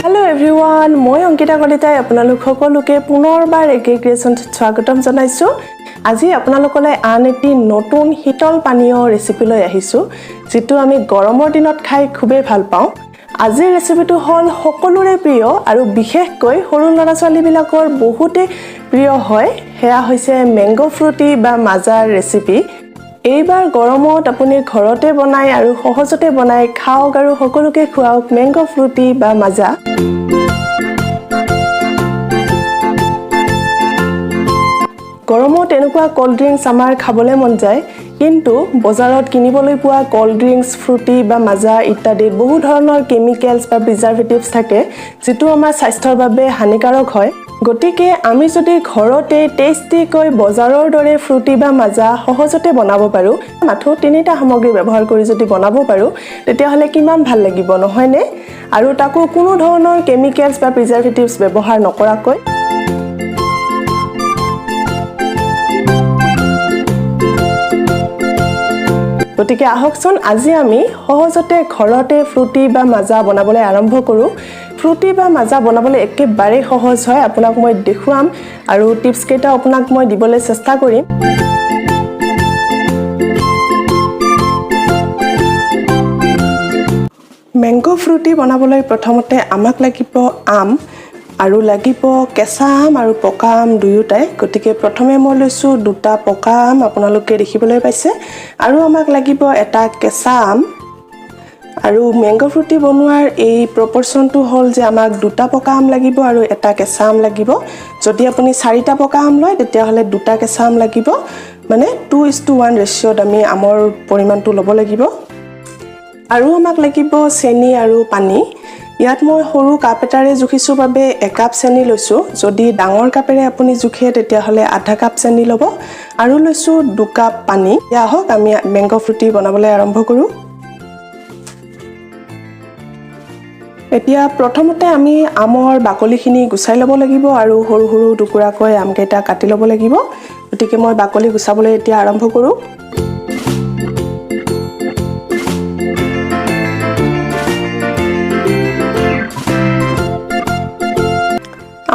Hello' everyone, মই অংকিতা কলিতাই আপোনালোক সকলোকে পুনৰবাৰ একে ক্ৰিয়েশ্যনত স্বাগতম জনাইছোঁ। আজি আপোনালোকলৈ আন এটি নতুন শীতল পানীয় ৰেচিপি লৈ আহিছোঁ, যিটো আমি গৰমৰ দিনত খাই খুবেই ভাল পাওঁ। আজিৰ ৰেচিপিটো হ'ল সকলোৰে প্ৰিয় আৰু বিশেষকৈ সৰু ল'ৰা ছোৱালীবিলাকৰ বহুতেই প্ৰিয় হয়। সেয়া হৈছে মেংগ' ফ্ৰুটি বা মাজাৰ ৰেচিপি। এইবাৰ গৰমত আপুনি ঘৰতে বনাই আৰু সহজতে বনাই খাওক আৰু সকলোকে খুৱাওক মেংগ' ফ্ৰুটি বা মাজা। গৰমত এনেকুৱা ক'ল্ড ড্ৰিংকছ আমাৰ খাবলৈ মন যায়, কিন্তু বজাৰত কিনিবলৈ পোৱা ক'ল্ড ড্ৰিংকছ, ফ্ৰুটি বা মাজা ইত্যাদিত বহু ধৰণৰ কেমিকেলছ বা প্ৰিজাৰ্ভেটিভছ থাকে, যিটো আমাৰ স্বাস্থ্যৰ বাবে হানিকাৰক হয়। গতিকে আমি যদি ঘৰতে টেষ্টিকৈ বজাৰৰ দৰে ফ্ৰুটি বা মাজা সহজতে বনাব পাৰোঁ, মাথো তিনিটা সামগ্ৰী ব্যৱহাৰ কৰি যদি বনাব পাৰোঁ, তেতিয়াহ'লে কিমান ভাল লাগিব, নহয়নে? আৰু তাকো কোনো ধৰণৰ কেমিকেলছ বা প্ৰিজাৰ্ভেটিভছ ব্যৱহাৰ নকৰাকৈ। গতিকে আহকচোন, আজি আমি সহজতে ঘৰতে ফ্ৰুটি বা মাজা বনাবলৈ আৰম্ভ কৰোঁ। ফ্ৰুটি বা মাজা বনাবলৈ একেবাৰেই সহজ হয়, আপোনাক মই দেখুৱাম আৰু টিপছ কেইটাও আপোনাক মই দিবলৈ চেষ্টা কৰিম। মেংগ' ফ্ৰুটি বনাবলৈ প্ৰথমতে আমাক লাগিব আম আৰু লাগিব কেঁচা আম আৰু পকা আম দুয়োটাই। গতিকে প্ৰথমে মই লৈছোঁ দুটা পকা আম, আপোনালোকে দেখিবলৈ পাইছে, আৰু আমাক লাগিব এটা কেঁচা আম। আৰু মেংগ' ফ্ৰুটি বনোৱাৰ এই প্ৰপৰ্চনটো হ'ল যে আমাক দুটা পকা আম লাগিব আৰু এটা কেঁচা আম লাগিব। যদি আপুনি চাৰিটা পকা আম লয়, তেতিয়াহ'লে দুটা কেঁচা আম লাগিব। মানে 2:1 ৰেচিঅ'ত আমি আমৰ পৰিমাণটো ল'ব লাগিব। আৰু আমাক লাগিব চেনি আৰু পানী। ইয়াত মই সৰু কাপ এটাৰে জুখিছোঁ বাবে একাপ চেনি লৈছোঁ। যদি ডাঙৰ কাপেৰে আপুনি জুখে, তেতিয়াহ'লে আধা কাপ চেনি ল'ব। আৰু লৈছোঁ 2 কাপ পানী। এতিয়া আহক, আমি মেংগ' ফ্ৰুটি বনাবলৈ আৰম্ভ কৰোঁ। এতিয়া প্ৰথমতে আমি আমৰ বাকলিখিনি গুচাই ল'ব লাগিব আৰু সৰু সৰু টুকুৰাকৈ আমকেইটা কাটি ল'ব লাগিব। গতিকে মই বাকলি গুচাবলৈ এতিয়া আৰম্ভ কৰোঁ।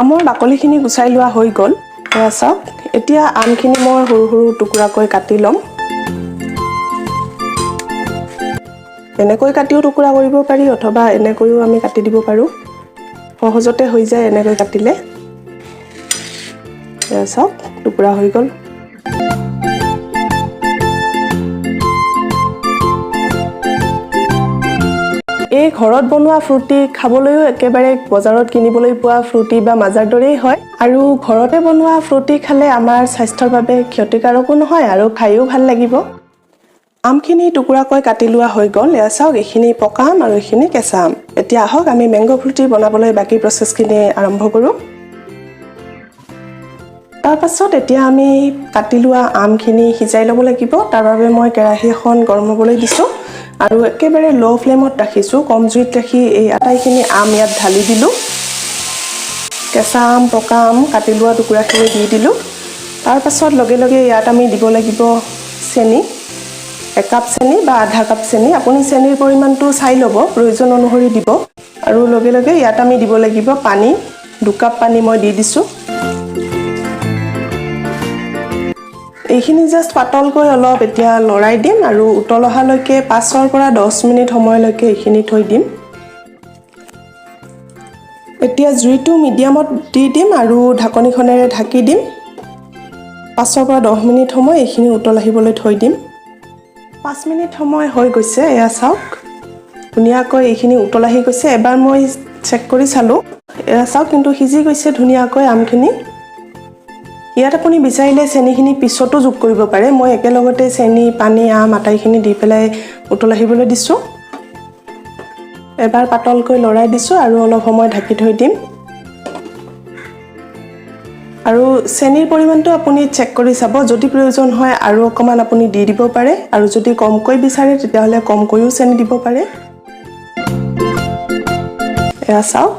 আমৰ বাকলিখিনি গুচাই লোৱা হৈ গ'ল, এয়া চাওক। এতিয়া আমখিনি মই সৰু সৰু টুকুৰাকৈ কাটি ল'ম। এনেকৈ কাটিও টুকুৰা কৰিব পাৰি অথবা এনেকৈও আমি কাটি দিব পাৰোঁ। সহজতে হৈ যায় এনেকৈ কাটিলে। এয়া চাওক, টুকুৰা হৈ গ'ল। এই ঘৰত বনোৱা ফ্ৰুটি খাবলৈও একেবাৰে বজাৰত কিনিবলৈ পোৱা ফ্ৰুটি বা মাজাৰ দৰেই হয়। আৰু ঘৰতে বনোৱা ফ্ৰুটি খালে আমাৰ স্বাস্থ্যৰ বাবে ক্ষতিকাৰকো নহয় আৰু খায়ো ভাল লাগিব। আমখিনি টুকুৰাকৈ কাটি লোৱা হৈ গ'ল। এয়া চাওক, এইখিনি পকা আম আৰু এইখিনি কেঁচা আম। এতিয়া আহক, আমি মেংগ' ফ্ৰুটি বনাবলৈ বাকী প্ৰচেছখিনি আৰম্ভ কৰোঁ। তাৰপাছত এতিয়া আমি কাটি লোৱা আমখিনি সিজাই ল'ব লাগিব। তাৰ বাবে মই কেৰাহী এখন গৰম হ'বলৈ দিছোঁ আৰু একেবাৰে ল' ফ্লেমত ৰাখিছোঁ। কম জুইত ৰাখি এই আটাইখিনি আম ইয়াত ঢালি দিলোঁ। কেঁচা আম, পকা আম কাটি লোৱা টুকুৰাখিনি দি দিলোঁ। তাৰপাছত লগে লগে ইয়াত আমি দিব লাগিব চেনি, একাপ চেনি বা আধা কাপ চেনি। আপুনি চেনিৰ পৰিমাণটো চাই ল'ব, প্ৰয়োজন অনুসৰি দিব। আৰু লগে লগে ইয়াত আমি দিব লাগিব পানী, 2 কাপ পানী মই দি দিছোঁ। এইখিনি জাষ্ট পাতলকৈ অলপ এতিয়া লৰাই দিম আৰু উতল অহালৈকে 5ৰ পৰা 10 মিনিট সময়লৈকে এইখিনি থৈ দিম। এতিয়া জুইটো মিডিয়ামত দি দিম আৰু ঢাকনিখনেৰে ঢাকি দিম। 5ৰ পৰা 10 মিনিট সময় এইখিনি উতল আহিবলৈ থৈ দিম। 5 মিনিট সময় হৈ গৈছে। এয়া চাওক, ধুনীয়াকৈ এইখিনি উতল আহি গৈছে। এবাৰ মই চেক কৰি চালোঁ। এয়া চাওক, কিন্তু সিজি গৈছে ধুনীয়াকৈ আমখিনি। ইয়াত আপুনি বিচাৰিলে চেনিখিনি পিছতো যোগ কৰিব পাৰে। মই একেলগতে চেনি, পানী, আম আটাইখিনি দি পেলাই উতল আহিবলৈ দিছোঁ। এবাৰ পাতলকৈ লৰাই দিছোঁ আৰু অলপ সময় ঢাকি থৈ দিম। আৰু চেনিৰ পৰিমাণটো আপুনি চেক কৰি চাব। যদি প্ৰয়োজন হয়, আৰু অকণমান আপুনি দি দিব পাৰে আৰু যদি কমকৈ বিচাৰে, তেতিয়াহ'লে কমকৈও চেনি দিব পাৰে। এয়া চাওক,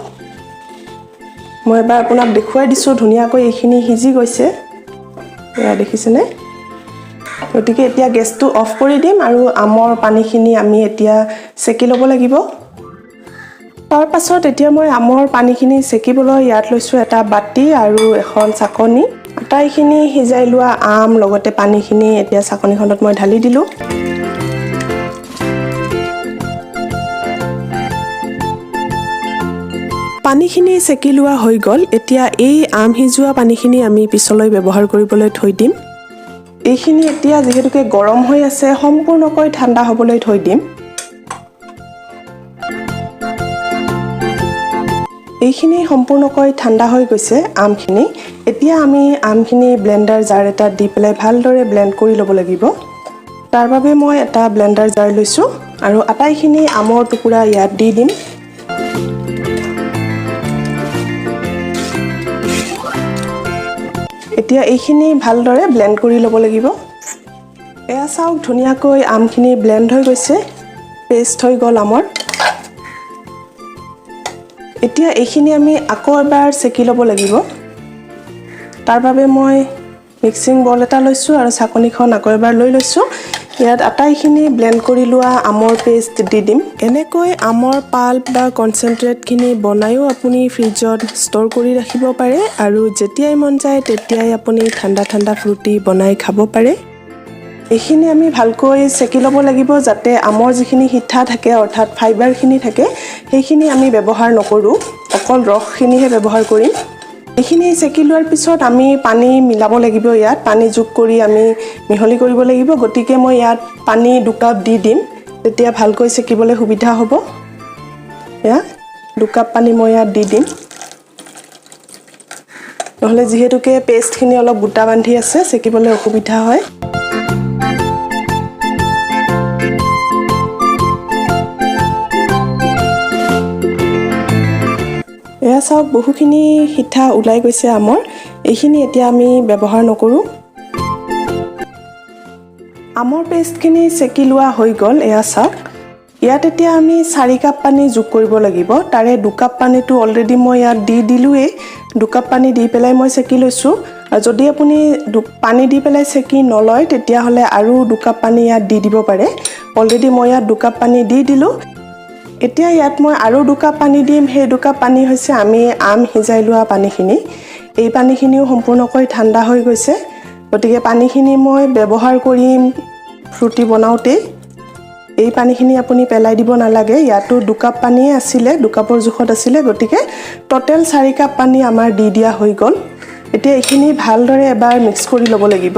মই এবাৰ আপোনাক দেখুৱাই দিছোঁ। ধুনীয়াকৈ এইখিনি সিজি গৈছে, এয়া দেখিছেনে? গতিকে এতিয়া গেছটো অফ কৰি দিম আৰু আমৰ পানীখিনি আমি এতিয়া চেকি ল'ব লাগিব। তাৰ পাছত এতিয়া মই আমৰ পানীখিনি চেকিবলৈ ইয়াত লৈছোঁ এটা বাতি আৰু এখন চাকনি। আটাইখিনি সিজাই লোৱা আম লগতে পানীখিনি এতিয়া চাকনিখনত মই ঢালি দিলোঁ। পানীখিনি চেকি লোৱা হৈ গ'ল। এতিয়া এই আম সিজোৱা পানীখিনি আমি পিছলৈ ব্যৱহাৰ কৰিবলৈ থৈ দিম। এইখিনি এতিয়া যিহেতুকে গৰম হৈ আছে, সম্পূৰ্ণকৈ ঠাণ্ডা হ'বলৈ থৈ দিম। এইখিনি সম্পূৰ্ণকৈ ঠাণ্ডা হৈ গৈছে আমখিনি। এতিয়া আমি আমখিনি ব্লেণ্ডাৰ জাৰ এটাত দি পেলাই ভালদৰে ব্লেণ্ড কৰি ল'ব লাগিব। তাৰ বাবে মই এটা ব্লেণ্ডাৰ জাৰ লৈছোঁ আৰু আটাইখিনি আমৰ টুকুৰা ইয়াত দি দিম। এতিয়া এইখিনি ভালদৰে ব্লেণ্ড কৰি ল'ব লাগিব। এয়া চাওক, ধুনীয়াকৈ আমখিনি ব্লেণ্ড হৈ গৈছে, পেষ্ট হৈ গ'ল আমৰ। এতিয়া এইখিনি আমি আকৌ এবাৰ চেকি ল'ব লাগিব। তাৰ বাবে মই মিক্সিং বল এটা লৈছোঁ আৰু চাকনিখন আকৌ এবাৰ লৈ লৈছোঁ। ইয়াত আটাইখিনি ব্লেণ্ড কৰি লোৱা আমৰ পেষ্ট দি দিম। এনেকৈ আমৰ পাল্প বা কনচেনট্ৰেটখিনি বনায়ো আপুনি ফ্ৰিজত ষ্ট'ৰ কৰি ৰাখিব পাৰে আৰু যেতিয়াই মন যায় তেতিয়াই আপুনি ঠাণ্ডা ঠাণ্ডা ফ্ৰুটি বনাই খাব পাৰে। এইখিনি আমি ভালকৈ চেকি ল'ব লাগিব, যাতে আমৰ যিখিনি সিঠা থাকে, অৰ্থাৎ ফাইবাৰখিনি থাকে, সেইখিনি আমি ব্যৱহাৰ নকৰোঁ, অকল ৰসখিনিহে ব্যৱহাৰ কৰিম। এইখিনি চেকি লোৱাৰ পিছত আমি পানী মিলাব লাগিব। ইয়াত পানী যোগ কৰি আমি মিহলি কৰিব লাগিব। গতিকে মই ইয়াত পানী 2 কাপ দি দিম, তেতিয়া ভালকৈ চেকিবলৈ সুবিধা হ'ব। এয়া 2 কাপ পানী মই ইয়াত দি দিম। নহ'লে যিহেতুকে পেষ্টখিনি অলপ গোটা বান্ধি আছে, চেকিবলৈ অসুবিধা হয়। এয়া চাওক, বহুখিনি সিঠা ওলাই গৈছে আমৰ। এইখিনি এতিয়া আমি ব্যৱহাৰ নকৰোঁ। আমৰ পেষ্টখিনি চেকি লোৱা হৈ গ'ল। এয়া চাওক, ইয়াত এতিয়া আমি 4 কাপ পানী যোগ কৰিব লাগিব। তাৰে 2 কাপ পানীটো অলৰেডি মই ইয়াত দি দিলোঁৱেই। 2 কাপ পানী দি পেলাই মই চেকি লৈছোঁ। আৰু যদি আপুনি পানী দি পেলাই চেকি নলয়, তেতিয়াহ'লে আৰু 2 কাপ পানী ইয়াত দি দিব পাৰে। অলৰেডি মই ইয়াত 2 কাপ পানী দি দিলোঁ। এতিয়া ইয়াত মই আৰু 2 কাপ পানী দিম। সেই 2 কাপ পানী হৈছে আমি আম সিজাই লোৱা পানীখিনি। এই পানীখিনিও সম্পূৰ্ণকৈ ঠাণ্ডা হৈ গৈছে। গতিকে পানীখিনি মই ব্যৱহাৰ কৰিম ফ্ৰুটি বনাওঁতেই। এই পানীখিনি আপুনি পেলাই দিব নালাগে। ইয়াতো 2 কাপ পানীয়ে আছিলে, 2 কাপৰ জোখত আছিলে। গতিকে ট'টেল 4 কাপ পানী আমাৰ দি দিয়া হৈ গ'ল। এতিয়া এইখিনি ভালদৰে এবাৰ মিক্স কৰি ল'ব লাগিব।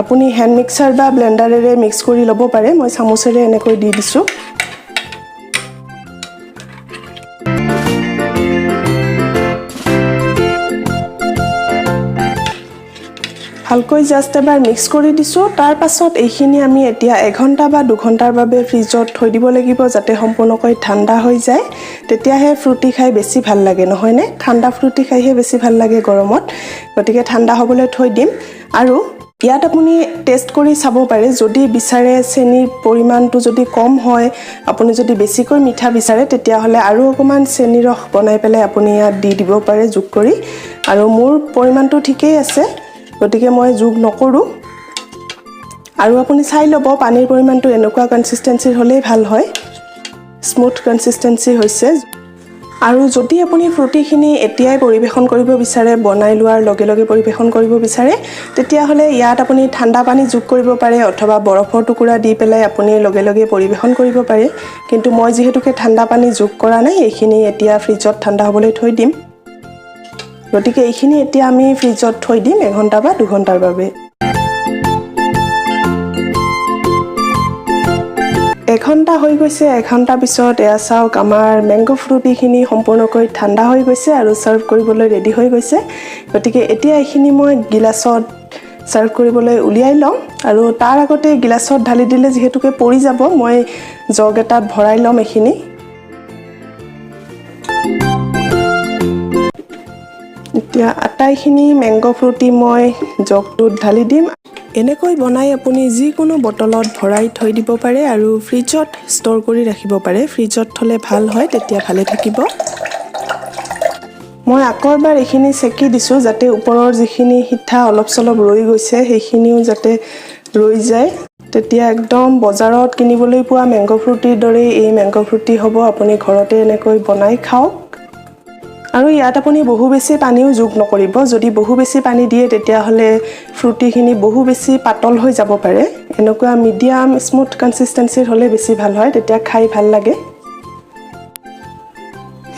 আপুনি হেণ্ড মিক্সাৰ বা ব্লেণ্ডাৰেৰে মিক্স কৰি ল'ব পাৰে। মই চামুচেৰে এনেকৈ দি দিছোঁ। ভালকৈ জাষ্ট এবাৰ মিক্স কৰি দিছোঁ। তাৰ পাছত এইখিনি আমি এতিয়া এঘণ্টা বা 2 ঘণ্টাৰ বাবে ফ্ৰিজত থৈ দিব লাগিব, যাতে সম্পূৰ্ণকৈ ঠাণ্ডা হৈ যায়। তেতিয়াহে ফ্ৰুটি খাই বেছি ভাল লাগে, নহয়নে? ঠাণ্ডা ফ্ৰুটি খাইহে বেছি ভাল লাগে গৰমত। গতিকে ঠাণ্ডা হ'বলৈ থৈ দিম। আৰু ইয়াত আপুনি টেষ্ট কৰি চাব পাৰে যদি বিচাৰে। চেনিৰ পৰিমাণটো যদি কম হয়, আপুনি যদি বেছিকৈ মিঠা বিচাৰে, তেতিয়াহ'লে আৰু অকণমান চেনি ৰস বনাই পেলাই আপুনি ইয়াত দি দিব পাৰে যোগ কৰি। আৰু মোৰ পৰিমাণটো ঠিকেই আছে, গতিকে মই যোগ নকৰোঁ। আৰু আপুনি চাই ল'ব, পানীৰ পৰিমাণটো এনেকুৱা কনচিষ্টেঞ্চিৰ হ'লেই ভাল হয়। স্মুথ কনচিষ্টেঞ্চি হৈছে। আৰু যদি আপুনি ফ্ৰুটিখিনি এতিয়াই পৰিৱেশন কৰিব বিচাৰে, বনাই লোৱাৰ লগে লগে পৰিৱেশন কৰিব বিচাৰে, তেতিয়াহ'লে ইয়াত আপুনি ঠাণ্ডা পানী যোগ কৰিব পাৰে অথবা বৰফৰ টুকুৰা দি পেলাই আপুনি লগে লগে পৰিৱেশন কৰিব পাৰে। কিন্তু মই যিহেতুকে ঠাণ্ডা পানী যোগ কৰা নাই, এইখিনি এতিয়া ফ্ৰিজত ঠাণ্ডা হ'বলৈ থৈ দিম। গতিকে এইখিনি এতিয়া আমি ফ্ৰিজত থৈ দিম এঘণ্টা বা 2 ঘণ্টাৰ বাবে। এঘণ্টা হৈ গৈছে। এঘণ্টা পিছত এয়া চাওক, আমাৰ মেংগ' ফ্ৰুটিখিনি সম্পূৰ্ণকৈ ঠাণ্ডা হৈ গৈছে আৰু ছাৰ্ভ কৰিবলৈ ৰেডি হৈ গৈছে। গতিকে এতিয়া এইখিনি মই গিলাচত ছাৰ্ভ কৰিবলৈ উলিয়াই ল'ম। আৰু তাৰ আগতে গিলাচত ঢালি দিলে যিহেতুকে পৰি যাব, মই জগ এটাত ভৰাই ল'ম এইখিনি। এতিয়া আটাইখিনি মেংগ' ফ্ৰুটি মই জগটোত ঢালি দিম। এনেকৈ বনাই আপুনি যিকোনো বটলত ভৰাই থৈ দিব পাৰে আৰু ফ্ৰিজত ষ্ট'ৰ কৰি ৰাখিব পাৰে। ফ্ৰিজত থ'লে ভাল হয়, তেতিয়া ভালে থাকিব। মই আকৌ এবাৰ এইখিনি চেকি দিছোঁ, যাতে ওপৰৰ যিখিনি সিঠা অলপ চলপ ৰৈ গৈছে, সেইখিনিও যাতে ৰৈ যায়। তেতিয়া একদম বজাৰত কিনিবলৈ পোৱা মেংগ' ফ্ৰুটিৰ দৰেই এই মেংগ' ফ্ৰুটি হ'ব। আপুনি ঘৰতে এনেকৈ বনাই খাওক। আৰু ইয়াত আপুনি বহু বেছি পানীও যোগ নকৰিব। যদি বহু বেছি পানী দিয়ে, তেতিয়াহ'লে ফ্ৰুটিখিনি বহু বেছি পাতল হৈ যাব পাৰে। এনেকুৱা মিডিয়াম স্মুথ কনচিষ্টেঞ্চিৰ হ'লে বেছি ভাল হয়, তেতিয়া খাই ভাল লাগে।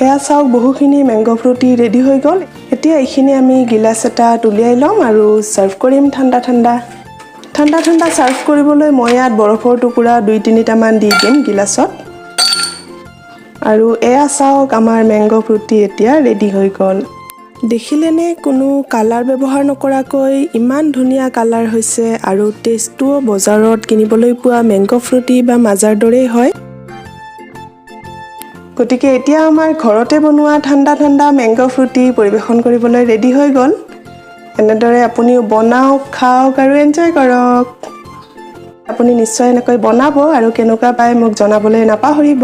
এয়া চাওক, বহুখিনি মেংগ' ফ্ৰুটি ৰেডি হৈ গ'ল। এতিয়া এইখিনি আমি গিলাচ এটাত উলিয়াই ল'ম আৰু ছাৰ্ভ কৰিম ঠাণ্ডা ঠাণ্ডা। ঠাণ্ডা ঠাণ্ডা ছাৰ্ভ কৰিবলৈ মই ইয়াত বৰফৰ টুকুৰা দুই তিনিটামান দি দিম গিলাচত। আৰু এয়া চাওক, আমাৰ মেংগ' ফ্ৰুটি এতিয়া ৰেডি হৈ গ'ল। দেখিলেনে, কোনো কালাৰ ব্যৱহাৰ নকৰাকৈ ইমান ধুনীয়া কালাৰ হৈছে আৰু টেষ্টটোও বজাৰত কিনিবলৈ পোৱা মেংগ' ফ্ৰুটি বা মাজাৰ দৰেই হয়। গতিকে এতিয়া আমাৰ ঘৰতে বনোৱা ঠাণ্ডা ঠাণ্ডা মেংগ' ফ্ৰুটি পৰিৱেশন কৰিবলৈ ৰেডি হৈ গ'ল। এনেদৰে আপুনিও বনাওক, খাওক আৰু এনজয় কৰক। আপুনি নিশ্চয় এনেকৈ বনাব আৰু কেনেকুৱা পায় মোক জনাবলৈ নাপাহৰিব।